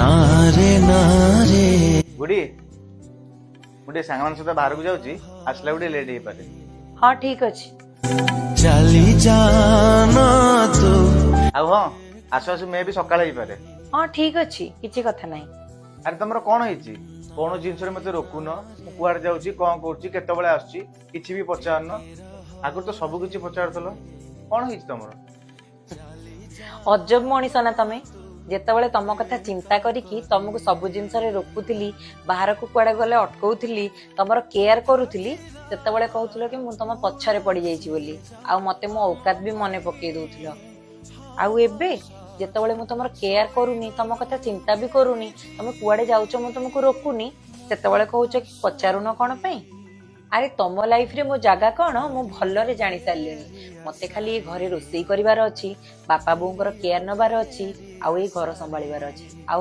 ନା ରେ ନା ରେ। ଗୁଡି, ମୁଁ ଟିକେ ସାଙ୍ଗମାନଙ୍କ ସହିତ ବାହାରକୁ ଯାଉଛି। ଆସିଲା ଟିକେ ଲେଟ୍ ହେଇପାରେ। ହଁ, ଠିକ ଅଛି। ଚାଲି ଜାନା ତୁ। ଆଉ ହଁ, ଆସୁ ଆସୁ ମେ ବି ସକାଳ ହେଇପାରେ। ହଁ, ଠିକ ଅଛି, କିଛି କଥା ନାହିଁ। ଆରେ, ତମର କଣ ହେଇଛି? କୌଣସି ଜିନିଷରେ ମତେ ରୋକୁନ। ମୁଁ କୁଆଡେ ଯାଉଛି, କଣ କରୁଛି, କେତେବେଳେ ଆସୁଛି, କିଛି ବି ପଚାରୁନ। ଆଗରୁ ତ ସବୁ କିଛି ପଚାରୁଥିଲ। କଣ ହେଇଛି ତମର? ଅଜବ ମଣିଷ ନା ତମେ? ଯେତେବେଳେ ତମ କଥା ଚିନ୍ତା କରିକି ତମକୁ ସବୁ ଜିନିଷରେ ରୋକୁଥିଲି, ବାହାରକୁ କୁଆଡେ ଗଲେ ଅଟକଉଥିଲି, ତମର କେୟାର କରୁଥିଲି, ସେତେବେଳେ କହୁଥିଲ କି ମୁଁ ତମ ପଛରେ ପଡିଯାଇଛି ବୋଲି, ଆଉ ମତେ ମୋ ଔକାତ ବି ମନେ ପକେଇ ଦଉଥିଲ। ଆଉ ଏବେ ଯେତେବେଳେ ମୁଁ ତମର କେୟାର କରୁନି, ତମ କଥା ଚିନ୍ତା ବି କରୁନି, ତମେ କୁଆଡେ ଯାଉଛ ମୁଁ ତମକୁ ରୋକୁନି, ସେତେବେଳେ କହୁଛ କି ପଚାରୁନ କଣ ପାଇଁ? ଆରେ, ତମ ଲାଇଫରେ ମୋ ଜାଗା କଣ ମୁଁ ଭଲରେ ଜାଣି ସାରିଲିଣି। ମତେ ଖାଲି ଏ ଘରେ ରୋଷେଇ କରିବାର ଅଛି, ବାପା ବୋଉଙ୍କର କେୟାର ନବାର ଅଛି, ଆଉ ଏଇ ଘର ସମ୍ଭାଳିବାର ଅଛି ଆଉ